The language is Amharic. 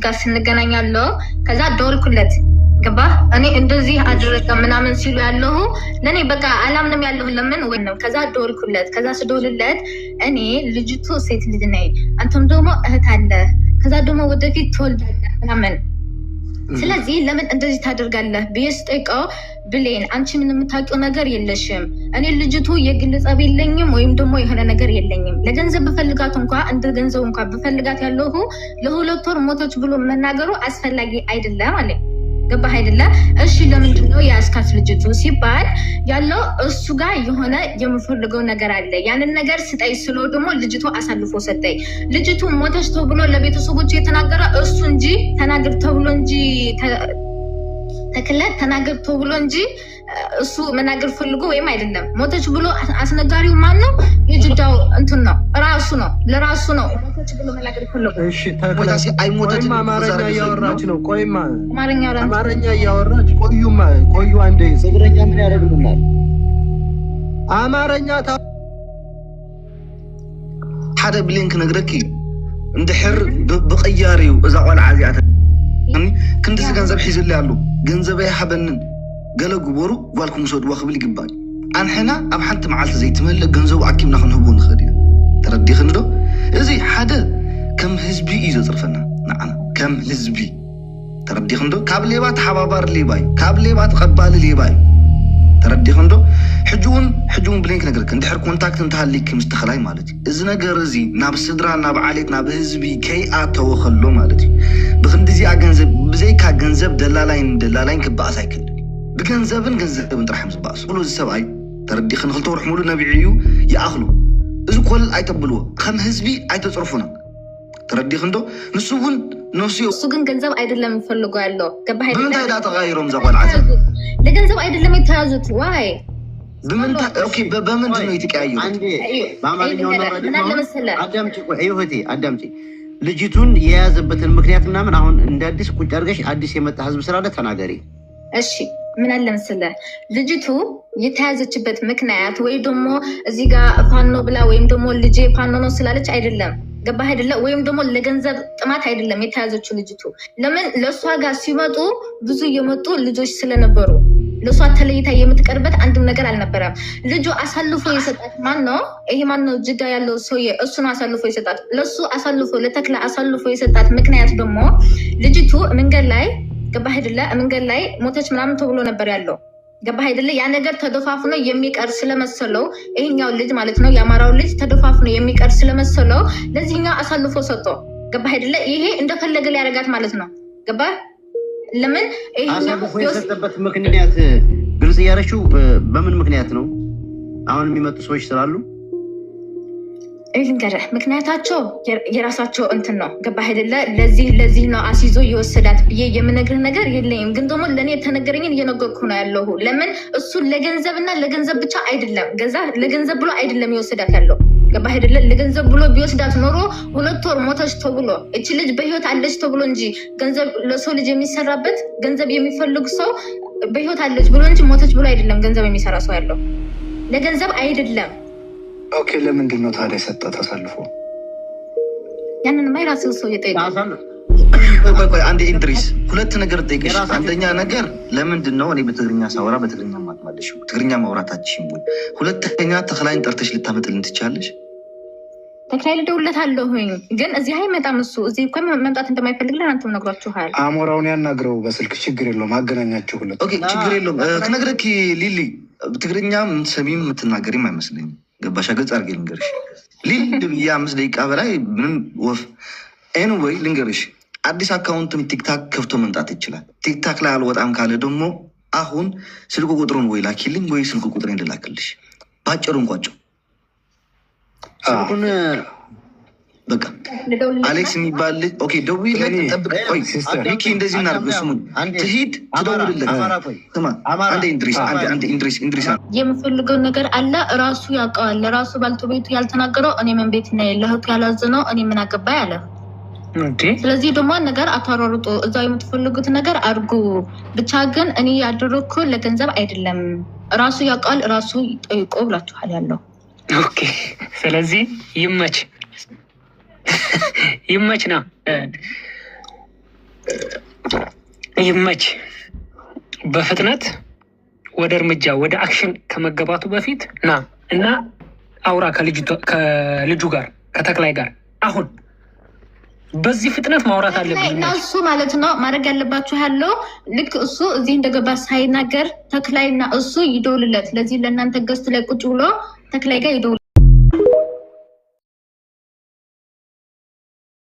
ጋር ስንገናኝ ያለው ከዛ ደወልኩለት። ገባ እኔ እንደዚህ አደረገ ምናምን ሲሉ ያለሁ ለእኔ በቃ አላምንም ያለሁ ለምን ወይ ነው። ከዛ ደወልኩለት። ከዛ ስደውልለት እኔ ልጅቱ ሴት ልጅ ነኝ፣ አንተም ደግሞ እህት አለ፣ ከዛ ደግሞ ወደፊት ትወልዳለህ ምናምን፣ ስለዚህ ለምን እንደዚህ ታደርጋለህ ብዬ ስጠይቀው ብሌን አንቺ ምን የምታውቂው ነገር የለሽም። እኔ ልጅቱ የግል ጸብ የለኝም ወይም ደግሞ የሆነ ነገር የለኝም። ለገንዘብ ብፈልጋት እንኳ እንደ ገንዘብ እንኳ ብፈልጋት ያለሁ ለ2 ወር ሞተች ብሎ መናገሩ አስፈላጊ አይደለም አለ። ገባህ አይደለ? እሺ ለምንድን ነው የያዝካት ልጅቱ ሲባል ያለው እሱ ጋር የሆነ የምፈልገው ነገር አለ። ያንን ነገር ስጠይ ስለው ደግሞ ልጅቱ አሳልፎ ሰጠኝ። ልጅቱ ሞተች ተብሎ ለቤተሰቦቹ የተናገረ እሱ እንጂ ተናግር ተብሎ እንጂ ተክለ ተናግር ተብሎ እንጂ እሱ መናገር ፈልጎ ወይም አይደለም። ሞተች ብሎ አስነጋሪው ማን ነው? የጅዳው እንትን ነው ራሱ ነው ለራሱ ነው ሞተች ብሎ መናገር ፈልጎ። እሺ ተክለ አይሞተችም። ቆይማ አማርኛ እያወራች ነው። ቆይማ አማርኛ አውራ። አማርኛ እያወራች ቆዩማ፣ ቆዩ አንዴ። ትግረኛ ምን ያደርግልናል? አማርኛ ሓደ ብሌን ክነግረኪ እንድሕር ብቅያር እዩ እዛ ቆልዓ እዚኣ ክንዲዚ ገንዘብ ሒዙለይ ኣሎ፣ ገንዘበይ ሃበንን ገለ ግበሩ ጓልኩም ውሰድዋ ክብል ይግባእ። ኣንሕና ኣብ ሓንቲ መዓልቲ ዘይትመልእ ገንዘቡ ኣኪብና ክንህቦ ንኽእል ኢና። ተረዲኽኒ ዶ? እዚ ሓደ ከም ህዝቢ እዩ ዘፅርፈና ንዓና ከም ህዝቢ። ተረዲኽኒ ዶ? ካብ ሌባ ተሓባባሪ ሌባ እዩ፣ ካብ ሌባ ተቐባሊ ሌባ እዩ። ተረዲኽኒ ዶ? ሕጂ እውን ብሌን ክነግረክ፣ እንድሕር contact እንተሃሊክ ምስ ተኸላይ ማለት እዩ፣ እዚ ነገር እዚ ናብ ስድራ፣ ናብ ዓሌት፣ ናብ ህዝቢ ከይኣተወ ከሎ ማለት እዩ፣ ብክንዲዚኣ ገንዘብ ብዘይካ ገንዘብ ደላላይን ደላላይን ክበኣስ ኣይክእልን። ብገንዘብን ገንዘብን ጥራሕ እዮም ዝበኣሱ። ኩሉ እዚ ሰብኣይ ተረዲኽኒ 2 ወርሒ ሙሉእ ነቢዑ እዩ ይኣኽሉ። እዚ ኮል ኣይተብልዎ፣ ከም ህዝቢ ኣይተፅርፉና። ተረዲኽን ዶ? ንሱ እውን ነፍሱ እሱ ግን ገንዘብ አይደለም ፈልጎ ያለው። ገባህ አይደለ? ብምንታይ ዳ ተቃይሮም እዛ ቆልዓ እዚኣ? ለገንዘብ አይደለም የተያዙት ዋይ። ብምንታይ? Okay፣ በምንድን ነው የተቀያየሩት? አንዴ በአማርኛው እናውራ። ምን አለ መሰለህ፣ አዳምጪ፣ ቆይ እህቴ አዳምጪ። ልጅቱን የያዘበትን ምክንያት ምናምን አሁን እንደ አዲስ ቁጭ አድርገሽ አዲስ የመጣ ህዝብ ስላለ ተናገሪ። እሺ ምን አለ መሰለህ፣ ልጅቱ የተያዘችበት ምክንያት ወይ ደግሞ እዚህ ጋር ፋኖ ብላ ወይም ደግሞ ልጄ ፋኖ ነው ስላለች አይደለም። ገባህ አይደለ? ወይም ደግሞ ለገንዘብ ጥማት አይደለም የተያዘችው ልጅቱ። ለምን ለእሷ ጋር ሲመጡ ብዙ የመጡ ልጆች ስለነበሩ ለእሷ ተለይታ የምትቀርበት አንድም ነገር አልነበረም። ልጁ አሳልፎ የሰጣት ማን ነው? ይሄ ማን ነው? ጅዳ ያለው ሰውዬ እሱ ነው አሳልፎ የሰጣት። ለእሱ አሳልፎ ለተክለ አሳልፎ የሰጣት ምክንያት ደግሞ ልጅቱ መንገድ ላይ፣ ገባህ አይደለ? መንገድ ላይ ሞተች ምናምን ተብሎ ነበር ያለው። ገባህ አይደለ? ያ ነገር ተደፋፍኖ የሚቀር ስለመሰለው ይሄኛው ልጅ ማለት ነው የአማራው ልጅ ተደፋፍኖ የሚቀር ስለመሰለው ለዚህኛው አሳልፎ ሰጥቶ፣ ገባህ አይደለ? ይሄ እንደፈለገ ሊያደርጋት ማለት ነው። ገባህ? ለምን ይሄኛው አሳልፎ የሰጠበት ምክንያት ግልጽ እያደረችው በምን ምክንያት ነው? አሁን የሚመጡ ሰዎች ስላሉ። ይህ ልንገርህ፣ ምክንያታቸው የራሳቸው እንትን ነው። ገባህ አይደለ? ለዚህ ለዚህ ነው አስይዞ የወሰዳት ብዬ የምነግርህ ነገር የለኝም። ግን ደግሞ ለእኔ የተነገረኝን እየነገርኩ ነው ያለሁ። ለምን እሱ ለገንዘብ እና ለገንዘብ ብቻ አይደለም፣ ገዛ ለገንዘብ ብሎ አይደለም የወሰዳት ያለው። ገባህ አይደለ? ለገንዘብ ብሎ ቢወስዳት ኖሮ 2 ወር ሞተች ተብሎ እቺ ልጅ በህይወት አለች ተብሎ እንጂ ገንዘብ ለሰው ልጅ የሚሰራበት ገንዘብ የሚፈልግ ሰው በህይወት አለች ብሎ እንጂ ሞተች ብሎ አይደለም ገንዘብ የሚሰራ ሰው ያለው። ለገንዘብ አይደለም። Okay፣ ለምንድን ነው ታዲያ የሰጣት አሳልፎ? ያንንማ የራስህ ሰው እየጠየቀ ቆይ ቆይ ቆይ፣ አንዴ ኢንድሪስ፣ ሁለት ነገር ጠይቅሽ። አንደኛ ነገር ለምንድን ነው እኔ በትግርኛ ሳወራ በትግርኛ ማትመልሺው? ትግርኛ ማውራታችን ወይ? ሁለተኛ ተክላይን ጠርተሽ ልታመጥልን ትችላለሽ? ተክላይ ልደውልለታለሁኝ፣ ግን እዚህ አይመጣም። እሱ እዚህ እኮ መምጣት እንደማይፈልግ ለእናንተም ነግሯችኋል። አሞራውን ያናግረው በስልክ፣ ችግር የለውም። አገናኛችሁ ሁለት። Okay፣ ችግር የለውም። ክነግረኪ ሊሊ፣ ትግርኛ የምትሰሚም የምትናገሪም አይመስለኝም። ገባሽ? ግልጽ አድርጌ ልንገርሽ ሊል ብዬ 5 ደቂቃ በላይ ምንም ወፍ። Anyway ልንገርሽ፣ አዲስ account ም TikTok ከፍቶ መምጣት ይችላል። TikTok ላይ አልወጣም ካለ ደግሞ አሁን ስልክ ቁጥሩን ወይ ላኪልኝ ወይ ስልክ ቁጥሬን ልላክልሽ። ባጭሩ እንቋጨው። ስልኩን በቃ አሌክስ የሚባል ልጅ፣ okay፣ ደውይለት፣ ጠብቅ። ቆይ ሚኪ፣ እንደዚህ እናድርግ። ስሙን ትሂድ ትደውልለት። ስማ አንዴ ኢንድሪስ፣ አንዴ አንዴ ኢንድሪስ፣ ኢንድሪስ። የምፈልገው ነገር አለ፣ ራሱ ያውቀዋል። ለራሱ ባልተቤቱ ያልተናገረው እኔ ምን ቤት ነው፣ ለእህቱ ያላዘነው እኔ ምን አገባኝ አለ። ስለዚህ ደግሞ ነገር አታሯሩጡ፣ እዛው የምትፈልጉት ነገር አድርጉ። ብቻ ግን እኔ ያደረግኩ ለገንዘብ አይደለም፣ ራሱ ያውቀዋል፣ ራሱ ጠይቆ ብላችኋል ያለው። Okay፣ ስለዚህ ይመች ይመች ና። ይመች። በፍጥነት ወደ እርምጃ፣ ወደ action ከመገባቱ በፊት ና እና አውራ ከልጁ ጋር፣ ከተክላይ ጋር። አሁን በዚህ ፍጥነት ማውራት አለብን። እና እሱ ማለት ነው ማድረግ ያለባችሁ ያለው ልክ እሱ እዚህ እንደገባ ሳይናገር ተክላይና እሱ ይደውልለት። ለዚህ ለእናንተ guest ላይ ቁጭ ብሎ ተክላይ ጋር ይደውል።